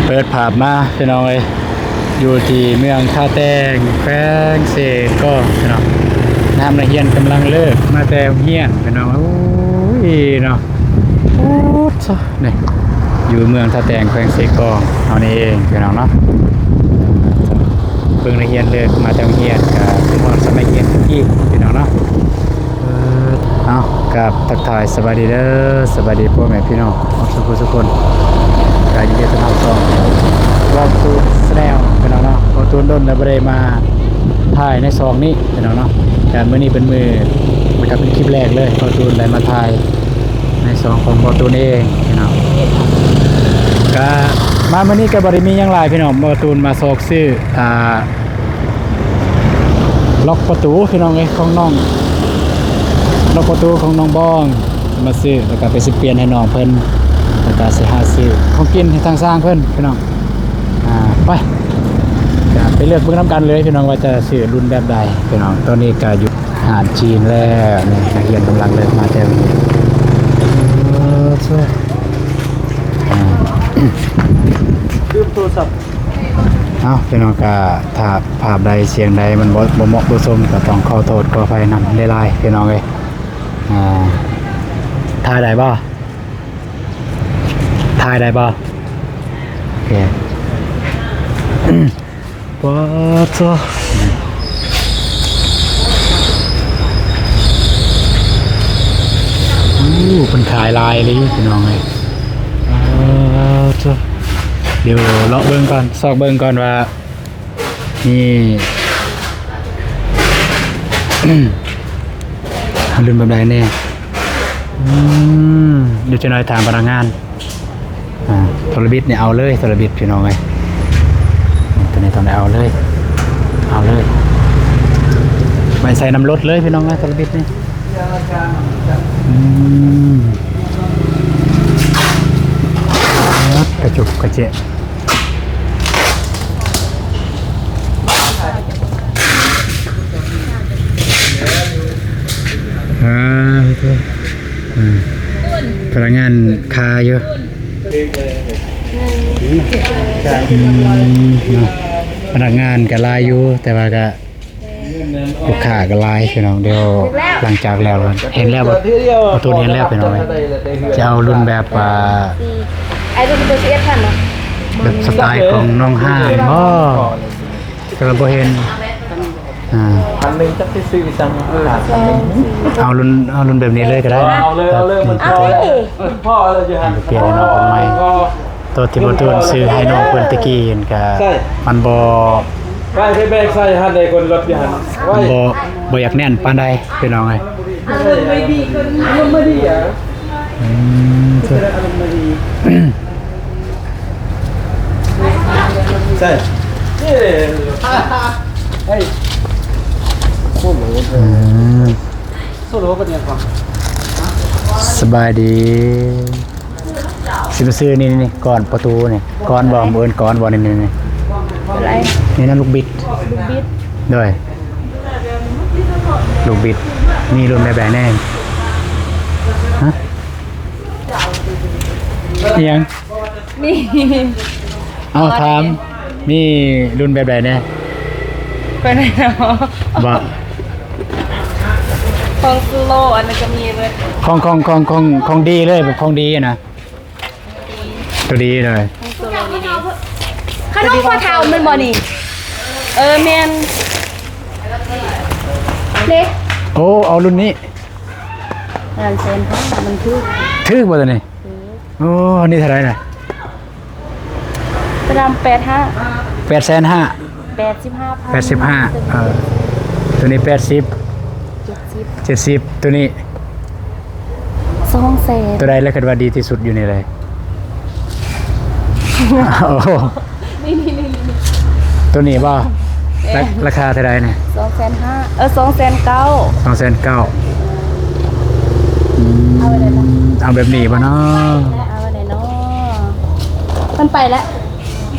ເປີດພາບມາພີ່ນ້ອງເອີຍ ຢູ່ທີ່ເມືອງທ່າແຕງ ແຂວງເຊກອງພີ່ນ້ອງ. ຍາມນັກຮຽນກຳລັງເລີກມາແຕ່ໂຮງຮຽນພີ່ນ້ອງ. ໂອ້ຍເນາະ ໂອ້ໂທ້ ນີ້ຢູ່ເມືອງທ່າແຕງ ແຂວງເຊກອງເຮົານີ້ເອງພີ່ນ້ອງເນາະ. ເບິ່ງນັກຮຽນເລີກມາແຕ່ໂຮງຮຽນ ກະຄືວ່າສະໄໝຮຽນຕະກີ້ພີ່ນ້ອງເນາະ. ເອີ ເອົາ ກາບທັກທາຍສະບາຍດີເດີ ສະບາຍດີພໍ່ແມ່ພີ່ນ້ອງເບິດສູ່ຜູ້ສູ່ຄົນ. ກະຍິນດີຕ້ອນຮັບຊ່ອງ World Tour Channel ພີ່ນ້ອງເນາະ. ເຮົາໂດນແລ້ວບໍ່ໄດ້ມາຖ່າຍໃນຊ່ອງນີ້ພີ່ນ້ອງເນາະ. ກະມື້ນີ້ເປັນມື້ ກະເປັນຄລິບແລກເລີຍ ເຮົາໂດນໄດ້ມາຖ່າຍໃນຊ່ອງຂອງເຮົາໂດນເອງພີ່ນ້ອງ. ກະມາມື້ນີ້ກະບໍ່ໄດ້ມີຫຍັງຫຼາຍພີ່ນ້ອງ ເຮົາໂດນມາຊອກຊື້ ອ່າ ລັອກປະຕູພີ່ນ້ອງເອີຍ ຂອງນ້ອງ ລັອກປະຕູຂອງນ້ອງບອງ ມາຊື້ ແລ້ວກະໄປຊິປ່ຽນໃຫ້ນ້ອງເພິ່ນ ແລ້ວກະຊິຫາຊື້ຂອງກິນໃຫ້ທາງຊ່າງເພິ່ນພີ່ນ້ອງ. ອ່າ ໄປ ກະໄປເລືອກເບິ່ງນຳກັນເລີຍພີ່ນ້ອງ ວ່າຈະຊື້ລຸ້ນແບບໃດພີ່ນ້ອງ. ຕອນນີ້ກະຢູ່ຮ້ານຈີນແລ້ວ ນີ້ນັກຮຽນກຳລັງເລີກມາແຕ່ໂຮງຮຽນ. ເອີ ເຊີ ອ່າ ລືມໂທລະສັບ. ເອົ້າ ພີ່ນ້ອງ ກະຖ້າພາບໃດສຽງໃດມັນບໍ່ ບໍ່ເໝາະບໍ່ສົມ ກະຕ້ອງຂໍໂທດຂໍອະໄພນຳຫຼາຍໆ ພີ່ນ້ອງເອີຍ. ອ່າ ຖ່າຍໄດ້ບໍ່? ຖ່າຍໄດ້ບໍ່? ໂອເຄ. ປາດໂທ້ ໂອ້ ເພິ່ນຂາຍຫຼາຍອີ່ຫຼີພີ່ນ້ອງເອີຍ. ປາດໂທ້ ດຽວເລາະເບິ່ງກ່ອນ ຊອກເບິ່ງກ່ອນວ່າມີລຸ້ນແບບໃດແດ່. ອືມ ດຽວຈັກໜ້ອຍຖາມພະນັກງານ. ອ່າ ໂທລະບິດນີ້ເອົາເລີຍ ໂທລະບິດພີ່ນ້ອງເອີຍ. ໂຕນີ້ຕ້ອງໄດ້ເອົາເລີຍ ເອົາເລີຍ ໄວ້ໃສ່ນຳລົດເລີຍພີ່ນ້ອງເອີຍ ໂທລະບິດນີ້. ອືມ ກະຈຸກກະເຈະ. ອ່າ ໂຕ ອືມ ພະນັກງານຄາຢູ່ ອືມ ເນາະ ພະນັກງານກະຫຼາຍຢູ່ ແຕ່ວ່າກະລູກຄ້າກະຫຼາຍພີ່ນ້ອງ. ດຽວຫຼັງຈາກແລ້ວ ເຫັນແລ້ວບໍ່? ປະຕູເຫັນແລ້ວພີ່ນ້ອງເອີຍ. ຈະເອົາລຸ້ນແບບ ອ່າ ໄອ້ລຸ້ນຕົວສິບເອັດພັນເນາະ ແບບສະໄຕຂອງນ້ອງຫ້າງບໍ? ແຕ່ວ່າບໍ່ເຫັນ ອ່າ ພັນໜຶ່ງຈັກຊິຊື້ອີ່ຫຍັງ ເອີ ພັນໜຶ່ງ ເອົາລຸ້ນ ເອົາລຸ້ນແບບນີ້ເລີຍກະໄດ້ ເອົາເລີຍ ເອົາເລີຍ ມັນພໍແລ້ວຢູ່ຫັ້ນ ປ່ຽນໃຫ້ນ້ອງຄົນໃໝ່. ໂຕທີ່ບໍ່ໂດນຊື້ໃຫ້ນ້ອງເພິ່ນຕະກີ້ຫັ້ນກະ ມັນບໍ່ ໄປ ໄປແບ່ງໃສ່ຫັ້ນເດ້ ຄົນລົດຢູ່ຫັ້ນ ມັນບໍ່ ບໍ່ຢາກແໜ້ນປານໃດພີ່ນ້ອງເອີຍ. ອືມ ໃຊ່ ເອີ ສະບາຍດີ. ຊິມາຊື້ນີ້ ນີ້ ນີ້ ກ້ອນປະຕູນີ້ ກ້ອນບໍ່? ເອີ້ນກ້ອນບໍ່? ນີ້ ນີ້ ນີ້ ອະໄລ? ນີ້ນະ ລູກບິດ ລູກບິດ ໂດຍ ລູກບິດ. ມີລຸ້ນແບບໃດແດ່? ຮະ? ອີ່ຫຍັງ? ມີ ເອົາ ຖາມ ມີລຸ້ນແບບໃດແດ່? ເປັນໄດເນາະ? ບໍ່ ຂອງສະໂລ ອັນນັ້ນກະມີເບິດ ຂອງ ຂອງ ຂອງ ຂອງ ຂອງດີເລີຍ ຂອງດີນະ ໂຕດີເລີຍ ຂອງສະໂລນີ້. ຂະໜົມພໍ່ເຖົ້າແມ່ນບໍ່ນີ້? ເອີ ແມ່ນເດ້. ໂອ້ ເອົາລຸ້ນນີ້ ງານແສນຫ້າ ມັນຖືກ ຖືກບໍ່ໂຕນີ້? ໂອ້ ອັນນີ້ເທົ່າໃດນະ? ຕະດຳ ແປດຫ້າ ແປດແສນຫ້າ ແປດສິບຫ້າ ແປດສິບຫ້າ ເອີ ໂຕນີ້ແປດສິບ ເຈັດສິບ ເຈັດສິບ ໂຕນີ້ ສອງແສນ. ໂຕໃດລະຄິດວ່າດີທີ່ສຸດຢູ່ນີ້ເລີຍ? ໂອ້ ນີ້ໆໆໆ ໂຕນີ້ບໍ່? ລາ ລາຄາເທົ່າໃດນີ້? ສອງແສນຫ້າ ເອີ ສອງແສນເກົ້າ ສອງແສນເກົ້າ. ອືມ ເອົາແບບໃດລະ? ເອົາແບບນີ້ບໍ່ເນາະ? ເອົາແບບໃດເນາະ? ເພິ່ນໄປແລ້ວ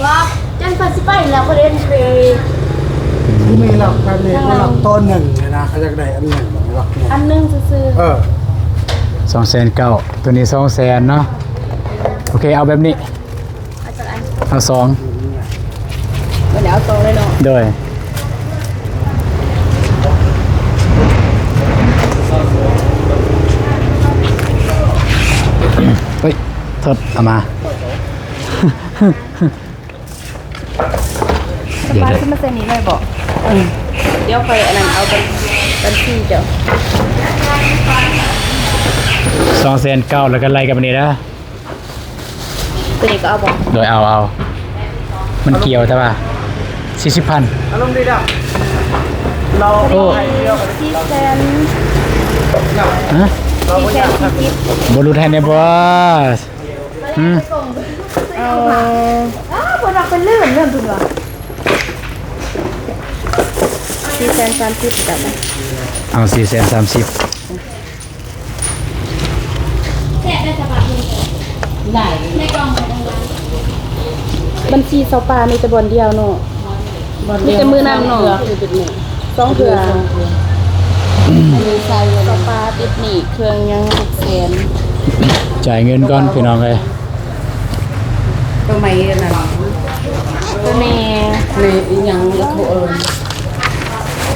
ວ່າຈັ່ງເພິ່ນຊິໄປແລ້ວ ເພິ່ນເຫັນຄື ອືມ ມີຫຼັກອັນນີ້ ຫຼັກຕອນໜຶ່ງນະ ເຂົາຢາກໄດ້ອັນໜຶ່ງ ຫຼັກໜຶ່ງ ອັນໜຶ່ງຊື່ໆ. ເອີ ສອງແສນເກົ້າ ໂຕນີ້ສອງແສນເນາະ. ໂອເຄ ເອົາແບບນີ້ ເອົາຈັກອັນ? ເອົາ ເອົາສອງ ບໍ່ໄດ້ເອົາສອງເລີຍເນາະ. ໂດຍ ເອີຍ ໂທດ ເອົາມາ. ສະບາຍ ຊິມາໃສ່ນີ້ເລີຍບໍ? ເອີ ດຽວຂ້ອຍອັນນັ້ນເອົາບັນ ບັນຊີເຈົ້າ. ສອງແສນເກົ້າ ແລ້ວກໍໄລ່ກັບອັນນີ້ເດີ. ຕົວນີ້ກໍເອົາບໍ? ໂດຍ ເອົາ ເອົາ ມັນກ່ຽວແຕ່ວ່າສີ່ສິບພັນ. ອາລົມດີດາວ ລາວ ໂອ້ ສີ່ແສນ ຮະ? ສີ່ແສນສີ່ສິບ ບໍ່ຫຼຸດໃຫ້ແດ່ບໍ? ອືມ ເອົາ ເອີ ເພິ່ນວ່າເພິ່ນລືມ ເລື່ອງເພິ່ນວ່າ ສີ່ແສນສາມສິບ ເອົາສີ່ແສນສາມສິບ. ບັນຊີຊາວປາມີແຕ່ບ່ອນດຽວເນາະ. ມີແຕ່ມື້ນັ້ນເນາະ ສອງເທື່ອ ສອງເທື່ອ ອັນນີ້ໃສ່ຊາວປາຕິດໜີ້ເຄື່ອງຍັງຫົກແສນ. ຈ່າຍເງິນກ່ອນພີ່ນ້ອງເອີຍ. ໂຕໃໝ່ນັ້ນ ໂຕນີ້ ນີ້ອີຫຍັງລະໂທເອີຍ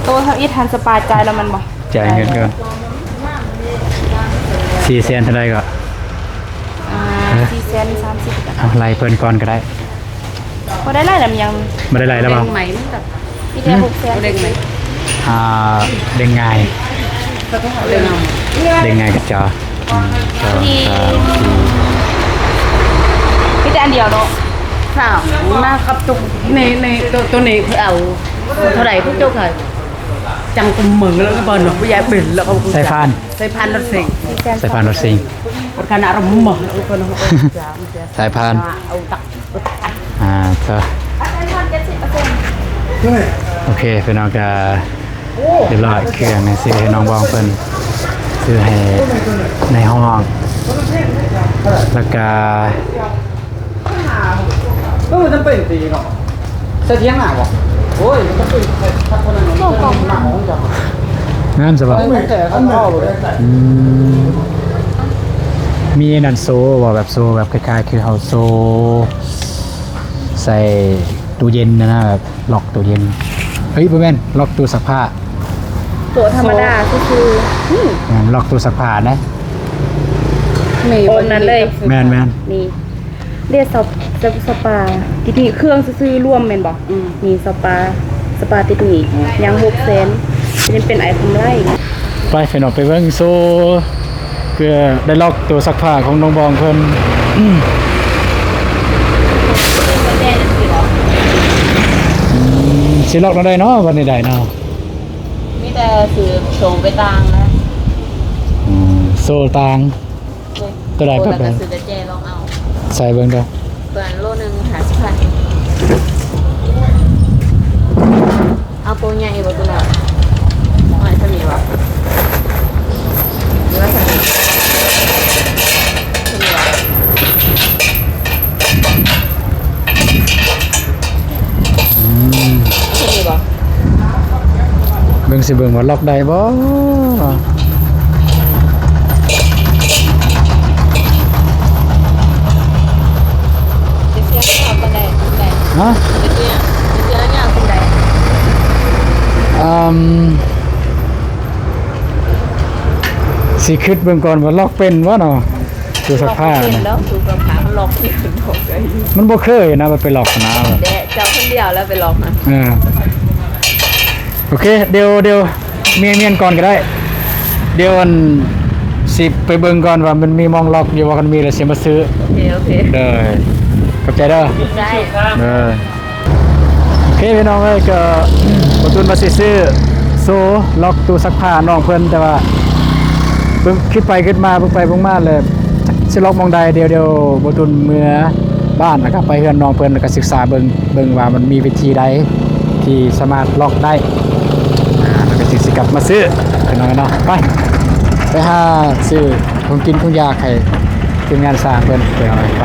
ໂຕເຮົາເຮັດຫັ້ນສະປາຈ່າຍແລ້ວແມ່ນບໍ່? ຈ່າຍເງິນກ່ອນ ສີ່ແສນເທົ່າໃດກໍ? ອ່າ ສີ່ແສນສາມສິບ ເອົາໄລ່ເພິ່ນກ່ອນກໍໄດ້. ບໍ່ໄດ້ໄລ່ນຳຫຍັງ ບໍ່ໄດ້ໄລ່ແລ້ວບໍ່? ເດ້ງໃໝ່ມັນກໍມີແຕ່ ອືມ ຫົກແສນ ບໍ່ເດ້ງໃໝ່ ອ່າ ເດ້ງງ່າຍ ເດ້ງງ່າຍກະຈອ ໜຶ່ງ ສອງ ສາມ ສີ່ ມີແຕ່ອັນດຽວເນາະ ສາມ ມາກັບຕຸກ ໃນ ໃນໂຕ ໂຕນີ້ເຂົາເອົາເທົ່າໃດພວກເຈົ້າຂາຍ? ຈັ່ງກຸມເມືອງແລ້ວກໍບໍ່ເນາະ ຜູ້ໃຫຍ່ເປັນແລ້ວກໍ ສາຍພານ ສາຍພານລົດເສັງ ສາຍພານລົດເສັງ ຄະນະອາລົມ ສາຍພານ ອ່າ ໂອເຄ ພີ່ນ້ອງກະຮຽບຮ້ອຍ ເຄື່ອງໃຫ້ຊື້ໃຫ້ນ້ອງບອງເພິ່ນ ຊື້ໃຫ້ໃນຫ້ອງ ແລ້ວກະ ເອີ ຈຳເປັນຕີເນາະ ໃສ່ຖຽງນາບໍ່? ໂອ້ຍ ມັນຈະເປັນຄັກເທົ່ານັ້ນ ໜັກຂອງເຈົ້າ ງາມຊະບໍ່? ເອີ ມັນແຕກ ມັນເອົາເລີຍ ອືມ ມີອັນນັ້ນໂຊບໍ່? ແບບໂຊແບບຄ້າຍໆຄືເຮົາໂຊໃສ່ຕູ້ເຢັນຫັ້ນນະ ແບບລັອກຕູ້ເຢັນ ເອີຍ ບໍ່ແມ່ນ ລັອກຕູ້ຊັກຜ້າ ໂຕທຳມະດາຊື່ໆ ອືມ ແມ່ນ ລັອກຕູ້ຊັກຜ້ານະ ມີອັນນັ້ນເລີຍ ແມ່ນໆ ນີ້ ເດ ສະ ສະ ສະປາຕິດໜີ້ເຄື່ອງຊື່ໆລວມແມ່ນບໍ່? ອືມ ນີ້ສະປາ ສະປາຕິດໜີ້ ອືມ ຍັງຫົກແສນ ຈະເປັນໄອຄຳໄລ. ໄປພີ່ນ້ອງໄປເບິ່ງໂຊ ເພື່ອໄດ້ລັອກໂຕຊັກຜ້າຂອງນ້ອງບອງເພິ່ນ ອືມ ຊິລັອກແນວໃດເນາະ ບັດນີ້ໄດ້ເນາະ ມີແຕ່ຊື້ໂຊໄປຕ່າງນະ ອືມ ໂຊຕ່າງ. ໂຕໃດ ໂຕໃດ ແລ້ວກໍຊື້ແຕ່ແຈລອງເອົາ ໃສ່ເບິ່ງເດີ ເພິ່ນໂລໜຶ່ງຫ້າສິບພັນ ເອົາໂຕໃຫຍ່ບໍ່ ໂຕນ້ອຍ ນ້ອຍສ່ຳນີ້ບໍ່ ຫຼືວ່າສ່ຳນີ້ ສ່ຳນີ້ບໍ່? ອືມ ເຫັນຢູ່ບໍ່? ເບິ່ງຊິເບິ່ງວ່າລັອກໄດ້ບໍ່? ເຈັກເທື່ອຍາວປານໃດ? ຮະ? ເຈັກເທື່ອຍາວປານໃດ? ອືມ ຊິຄິດເບິ່ງກ່ອນວ່າລັອກເປັນບໍ່ເນາະ? ຕູ້ຊັກຜ້ານະ ເປັນແລ້ວ ຕູ້ຊັກຜ້າມັນລັອກເປັນ ມັນບໍ່ເຄີຍນະ ມັນໄປລັອກນະ ແຕ່ເຈົ້າຄົນດຽວແລ້ວໄປລັອກນະ ເອີ ໂອເຄ ດຽວ ດຽວ ມຽນ ມຽນກ່ອນກໍໄດ້ ດຽວອັນ ຊິໄປເບິ່ງກ່ອນວ່າມັນມີໝ່ອງລັອກຢູ່ບໍ່ ຄັນມີແລ້ວຊິມາຊື້ ໂອເຄ ໂອເຄ ເດີ ຂອບໃຈເດີ ໄດ້ ເດີ. ໂອເຄພີ່ນ້ອງເອີຍ ກໍບໍ່ຕຸນວ່າຊິຊື້ໂຊລັອກຕູ້ຊັກຜ້ານ້ອງເພິ່ນ ແຕ່ວ່າເບິ່ງ ຄິດໄປຄິດມາ ເບິ່ງໄປເບິ່ງມາແລ້ວ ຊິລັອກໝ່ອງໃດ ດຽວ ດຽວບໍ່ຕຸນເມືອບ້ານ ແລ້ວກໍໄປເຮືອນນ້ອງເພິ່ນ ແລ້ວກໍສຶກສາເບິ່ງ ເບິ່ງວ່າມັນມີວິທີໃດທີ່ສາມາດລັອກໄດ້ ອ່າ ແລ້ວກໍຈຶ່ງຊິກັບມາຊື້ພີ່ນ້ອງເນາະ ໄປ ໄປຫາຊື້ຂອງກິນຂອງຢາກໃຫ້ ທີມງານສ້າງເພິ່ນ ໄປເອົາໄປ.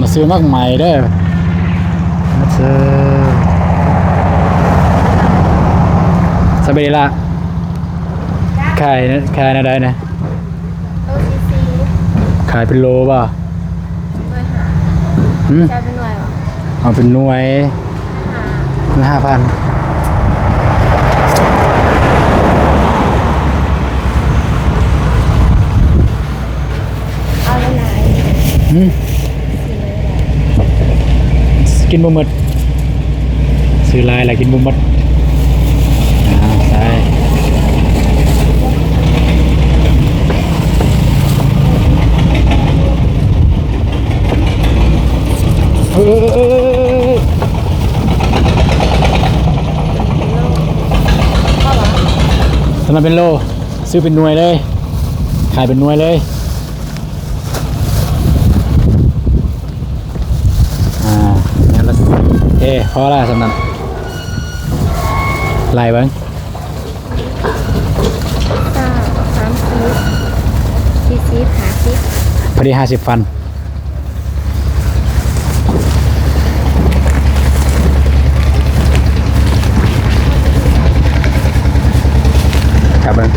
ມາຊື້ໝາກໄມ້ເດີ ມາຊື້. ສະບາຍດີລະ. ຂາຍ ຂາຍແນວໃດນະ? ໂລສີ່ສິບ. ຂາຍເປັນໂລບໍ່? ໜ່ວຍຫ້າ. ຫື? ຂາຍເປັນໜ່ວຍບໍ່? ເອົາເປັນໜ່ວຍ. ຫ້າ. ຫ້າພັນ. ເອົາຫຼາຍໆ. ຫື? ກິນບໍ່ໝົດ. ຊື້ຫຼາຍແລ້ວກິນບໍ່ໝົດ. ອ້າວ ຕາຍ. ເອີ ສຳລັບເປັນໂລ ຊື້ເປັນໜ່ວຍເລີຍ ຂາຍເປັນໜ່ວຍເລີຍ. ອ່າ ແນວລະ ເອ ພໍລະ ສ່ຳນັ້ນ ໄລ່ເບິ່ງ. ຊາວ ສາມສິບ ສີ່ສິບ ຫ້າສິບ ພໍດີຫ້າສິບພັນ. ຈັບເບິ່ງ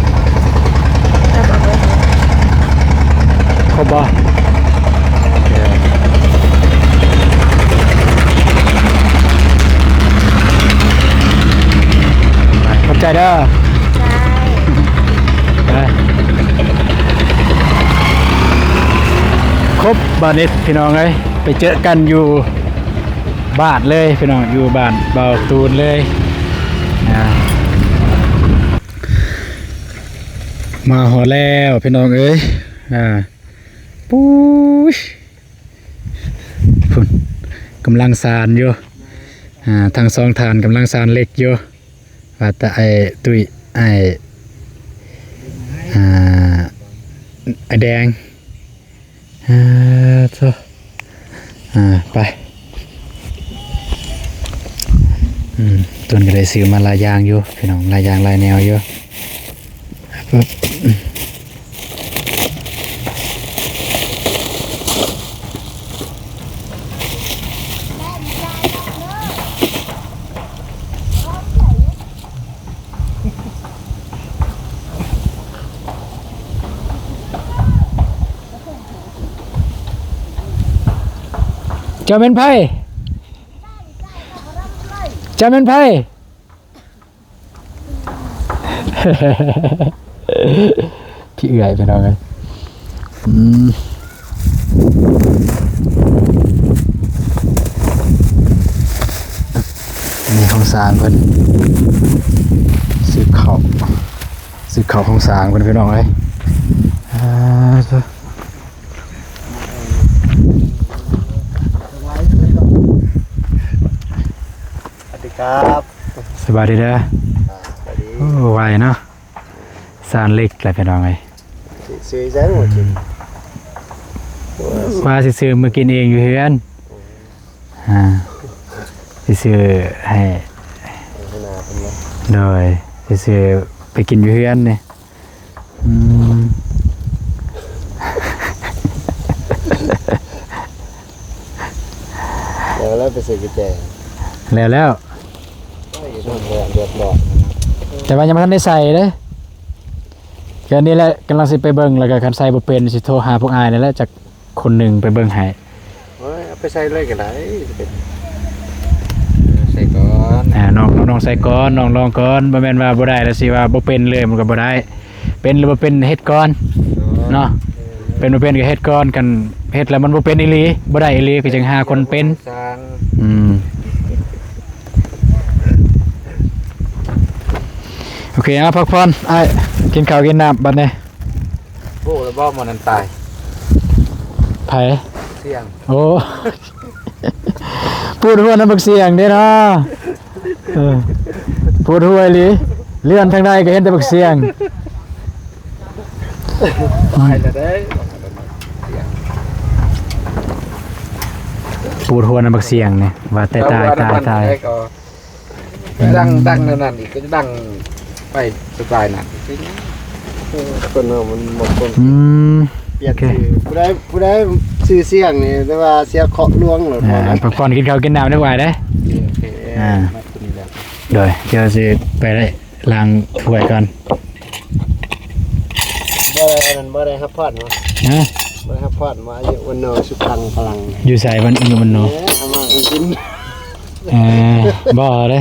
ຈັບເອົາເບີດ ຄົບບໍ່? ໂອເຄ ຂອບໃຈເດີ. ໄປ ຄົບບາດນີ້ພີ່ນ້ອງເອີຍ ໄປເຈີກັນຢູ່ບ້ານເລີຍພີ່ນ້ອງ ຢູ່ບ້ານເບົາຕູນເລີຍ. ອ່າ ມາຮອດແລ້ວພີ່ນ້ອງເອີຍ. ອ່າ ປຸ້ຍ ພຸ້ນ ກຳລັງສານຢູ່. ອ່າ ທັງສອງທ່ານກຳລັງສານເຫຼັກຢູ່. ວ່າແຕ່ອ້າຍຕຸ້ຍ ອ້າຍ ອ່າ ອ້າຍແດງ. ອ່າ ໂທ້ ອ່າ ໄປ. ອືມ ຕົນກໍໄດ້ຊື້ມາຫຼາຍຢ່າງຢູ່ພີ່ນ້ອງ ຫຼາຍຢ່າງຫຼາຍແນວຢູ່. ເຈົ້າແມ່ນໃຜ? ເຈົ້າແມ່ນໃຜ? ພີ່ເອື້ອຍພີ່ນ້ອງເອີຍ. ອືມ ນີ້ຂອງຊ່າງເພິ່ນ ຊື້ເຂົ້າ ຊື້ເຂົ້າຂອງຊ່າງເພິ່ນພີ່ນ້ອງເອີຍ. ອ່າ ສະ ສະຫວັດດີຄັບ ສະບາຍດີເດີ. ອ່າ ສະບາຍດີ. ໂອ້ ໄວເນາະ ສານເຫຼັກແຫຼະພີ່ນ້ອງເອີຍ. ຊິຊື້ໃສມື້ກິນ? ວ່າຊິຊື້ມື້ກິນເອງຢູ່ເຮືອນ. ອ່າ ຊິຊື້ໃຫ້ ໃຫ້ໜ້າເພິ່ນເນາະ. ໂດຍ ຊິຊື້ໄປກິນຢູ່ເຮືອນນີ້. ອືມ ແລ້ວ ແລ້ວໄປໃສ່ກຸນແຈ? ແລ້ວ ແລ້ວ ໂອ້ຍ ເດືອດຮ້ອນ ແຕ່ວ່າຍັງບໍ່ທັນໄດ້ໃສ່ເດ້. ແຕ່ນີ້ແຫຼະ ກຳລັງຊິໄປເບິ່ງ ແລ້ວກໍຄັນໃສ່ບໍ່ເປັນ ຊິໂທຫາພວກອ້າຍນີ້ແຫຼະ ຈັກຄົນໜຶ່ງໄປເບິ່ງໃຫ້. ໂອ້ຍ ເອົາໄປໃສ່ເລີຍກໍໄດ້ ເປັນ ໃສ່ກ່ອນ. ອ່າ ນ້ອງ ນ້ອງໃສ່ກ່ອນ ນ້ອງລອງກ່ອນ ບໍ່ແມ່ນວ່າບໍ່ໄດ້ແລ້ວຊິວ່າບໍ່ເປັນເລີຍ ມັນກໍບໍ່ໄດ້. ເປັນຫຼືບໍ່ເປັນເຮັດກ່ອນເນາະ. ເປັນບໍ່ເປັນກໍເຮັດກ່ອນ ຄັນເຮັດແລ້ວມັນບໍ່ເປັນອີ່ຫຼີ ບໍ່ໄດ້ອີ່ຫຼີ ກໍຈຶ່ງຫາຄົນເປັນ. ອືມ ໂອເຄ ເອົາພັກຜ່ອນອ້າຍ ກິນເຂົ້າກິນນ້ຳບັດນີ້. ຮູ້ແລ້ວບໍ່ ໝໍນັ້ນຕາຍ? ໃຜ? ສຽງ. ໂອ້ ປວດຫົວນຳບັກສຽງເດ້ເນາະ. ເອີ ປວດຫົວອີ່ຫຼີ ເລື່ອນທາງໃດກໍເຫັນແຕ່ບັກສຽງ. ຕາຍແລ້ວເດ້ ສຽງ. ປວດຫົວນຳບັກສຽງນີ້ ວ່າແຕ່ຕາຍ ຕາຍ ຕາຍ. ດັງ ດັງແນວນັ້ນອີກ ກໍຈະດັງໄປສະໄຕລ໌ນັ້ນ. ເອີ ຄົນເຮົາມັນບໍ່ຄົນ ອືມ ປ່ຽນຊື່ ໂອເຄ ຜູ້ໃດ ຜູ້ໃດຊື່ສຽງນີ້ ແຕ່ວ່າເສຍເຄາະຫຼວງໂລດ ອ່າ ເນາະ ພັກຜ່ອນກິນເຂົ້າກິນນ້ຳໄດ້ຫວາຍເດ້. ໂອເຄ ອ່າ ມາຕົວນີ້ແລ້ວ ໂດຍ ດຽວຊິໄປລ້າງຖ້ວຍກ່ອນ. ບໍ່ໄດ້ ອັນນັ້ນບໍ່ໄດ້ຮັບພອນບໍ່? ຮະ? ບໍ່ໄດ້ຮັບພອນບໍ່? ອາຍຸວັນໂນສຸຂັງພະລັງ ຢູ່ໃສວັນ ອາຍຸວັນໂນ? ເອີ ເອົາມາໃຫ້ກິນ ເອີ ບໍ່ເດ້.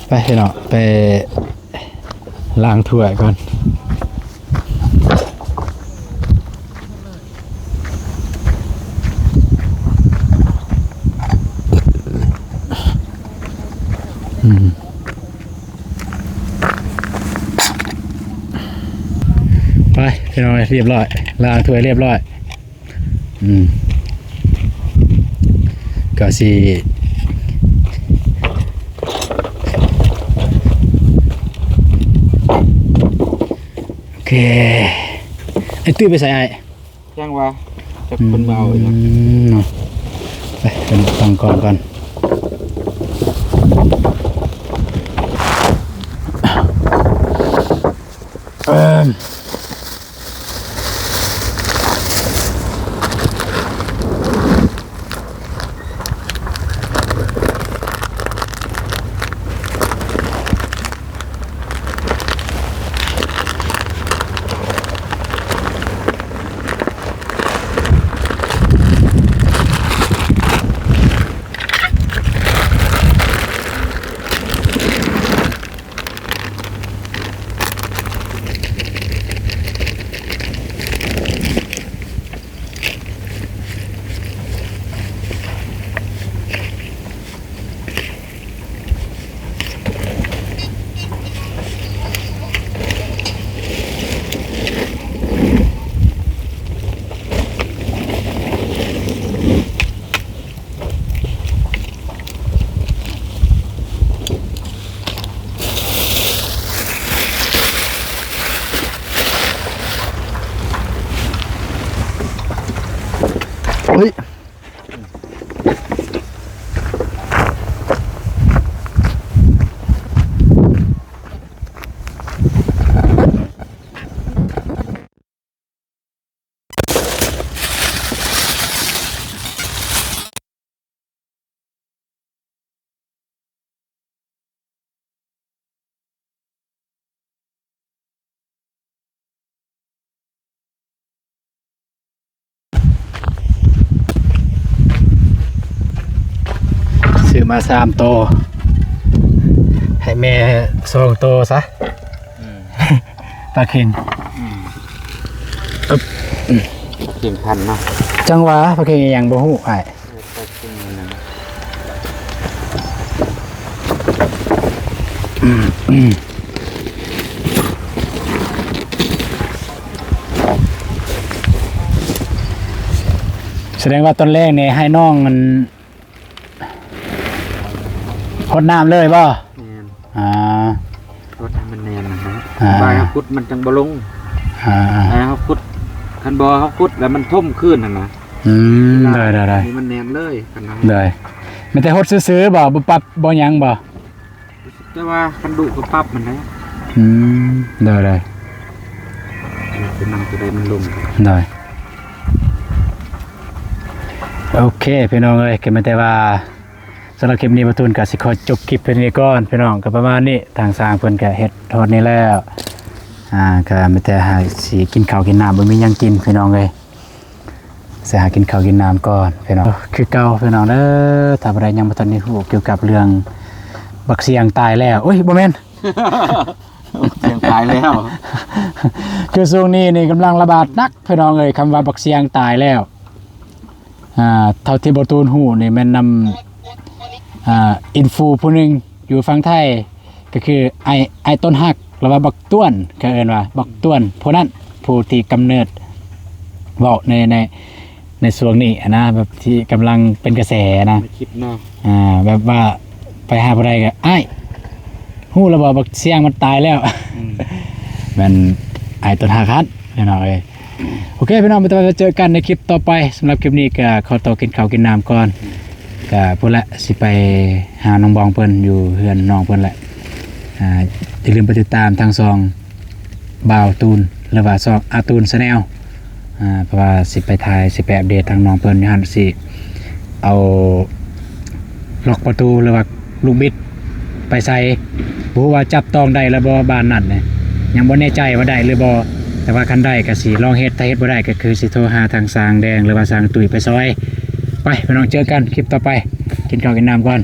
ໄປພີ່ນ້ອງ ໄປລ້າງຖ້ວຍກ່ອນ. ອືມ ໄປພີ່ນ້ອງ ຮຽບຮ້ອຍ ລ້າງຖ້ວຍຮຽບຮ້ອຍ. ອືມ ກໍຊິ ໂອເຄ ໄອ້ຕຸ້ຍໄປໃສອ້າຍ? ຍັງວ່າ ຈັກເພິ່ນມາເອົາອີ່ຫຍັງ ອືມ ເນາະ ໄປ ເພິ່ນຕັ້ງກ້ອງກ່ອນ ເອີ. ໂອ້ຍ. ຊື້ມາສາມໂຕ ໃຫ້ແມ່ສອງໂຕຊະ ອືມ ປາເຄັງ ອືມ ປາເຄັງພັນເນາະ ຈັງຫວະ ປາເຄັງອີ່ຫຍັງບໍ່ຮູ້ອ້າຍ. ສະແດງວ່າຕອນແລກນີ້ໃຫ້ນ້ອງອັນ ຫົດນ້ຳເລີຍບໍ່? ແມ່ນ ອ່າ ຫົດໃຫ້ມັນແໜ້ນນະ ອ່າ ບາຍເຮົາຂຸດມັນຈັ່ງບໍ່ລົງ ອ່າ ໃຫ້ເຮົາຂຸດ ຄັນບໍ່ເຮົາຂຸດແລ້ວມັນຖົມຄືນຫັ້ນນະ. ອືມ ໄດ້ໆໆ ໃຫ້ມັນແໜ້ນເລີຍ ຄັນເຮົາ ໄດ້ ມີແຕ່ຫົດຊື່ໆບໍ່? ບໍ່ປັບບໍ່ຫຍັງບໍ່? ແຕ່ວ່າຄັນດຸກໍປັບມັນໄດ້ ອືມ ໄດ້ໆ ເອີ ຕົວນັ້ນຕົວໃດມັນລົງ ໄດ້ ໂອເຄ ພີ່ນ້ອງເອີຍ ກໍມີແຕ່ວ່າ ສຳລັບຄລິບນີ້ ບ່າວຕູນກໍຊິຂໍຈົບຄລິບພຽງນີ້ກ່ອນ ພີ່ນ້ອງ ກໍປະມານນີ້ ທາງຊ່າງເພິ່ນກໍເຮັດຮອດນີ້ແລ້ວ ອ່າ ກໍມີແຕ່ຫາຊິກິນເຂົ້າກິນນ້ຳ ບໍ່ມີຫຍັງກິນ ພີ່ນ້ອງເອີຍ ຊິຫາກິນເຂົ້າກິນນ້ຳກ່ອນ ພີ່ນ້ອງ ຄືເກົ່າ ພີ່ນ້ອງເດີ ຖ້າຜູ້ໃດຍັງບໍ່ທັນໄດ້ຮູ້ກ່ຽວກັບເລື່ອງບັກຊຽງຕາຍແລ້ວ ໂອ້ຍ ບໍ່ແມ່ນ ບັກຊຽງຕາຍແລ້ວ ຄືຊ່ວງນີ້ນີ້ກຳລັງລະບາດໜັກ ພີ່ນ້ອງເອີຍ ຄຳວ່າບັກຊຽງຕາຍແລ້ວ ອ່າ ເທົ່າທີ່ບ່າວຕູນຮູ້ນີ້ແມ່ນນຳ ອ່າ ອິນຟູຜູ້ໜຶ່ງຢູ່ຝັ່ງໄທ ກໍຄືອ້າຍ ອ້າຍຕົ້ນຮັກ ຫຼືວ່າບັກຕ້ວນ ເຂົາເອີ້ນວ່າບັກຕ້ວນ ຜູ້ນັ້ນ ຜູ້ທີ່ກຳເນີດເວົ້າໃນ ໃນ ໃນຊ່ວງນີ້ຫັ້ນນະ ແບບທີ່ກຳລັງເປັນກະແສນະ ໃນຄລິບເນາະ ອ່າ ແບບວ່າໄປຫາຜູ້ໃດກໍ ອ້າຍ ຮູ້ແລ້ວບໍ່ ບັກຊຽງມັນຕາຍແລ້ວ ອືມ ແມ່ນອ້າຍຕົ້ນຮັກຫັ້ນ ພີ່ນ້ອງເອີຍ. ໂອເຄ ພີ່ນ້ອງ ໄວ້ເຈີກັນໃນຄລິບຕໍ່ໄປ ສຳລັບຄລິບນີ້ກໍຂໍຕົວກິນເຂົ້າກິນນ້ຳກ່ອນ ກໍພຸ້ນແຫຼະ ຊິໄປຫານ້ອງບອງເພິ່ນ ຢູ່ເຮືອນນ້ອງເພິ່ນແຫຼະ ອ່າ ຢ່າລືມໄປຕິດຕາມທາງຊ່ອງບ່າວຕູນ ຫຼືວ່າຊ່ອງອາຕູນ Channel ອ່າ ເພາະວ່າຊິໄປຖ່າຍ ຊິໄປອັບເດດທາງນ້ອງເພິ່ນຢູ່ຫັ້ນ ຊິເອົາລັອກປະຕູ ຫຼືວ່າລູກບິດໄປໃສ່ ບໍ່ຮູ້ວ່າຈັບຕ້ອງໄດ້ຫຼືບໍ່ ບ້ານນັ້ນນະ ຍັງບໍ່ແນ່ໃຈວ່າໄດ້ຫຼືບໍ່ ແຕ່ວ່າຄັນໄດ້ກໍຊິລອງເຮັດ ຖ້າເຮັດບໍ່ໄດ້ກໍຄືຊິໂທຫາທາງຊ່າງແດງ ຫຼືວ່າຊ່າງຕຸ້ຍໄປຊ່ອຍ. ໄປ ພີ່ນ້ອງ ເຈີກັນຄລິບຕໍ່ໄປ ກິນເຂົ້າກິນນ້ຳກ່ອນ.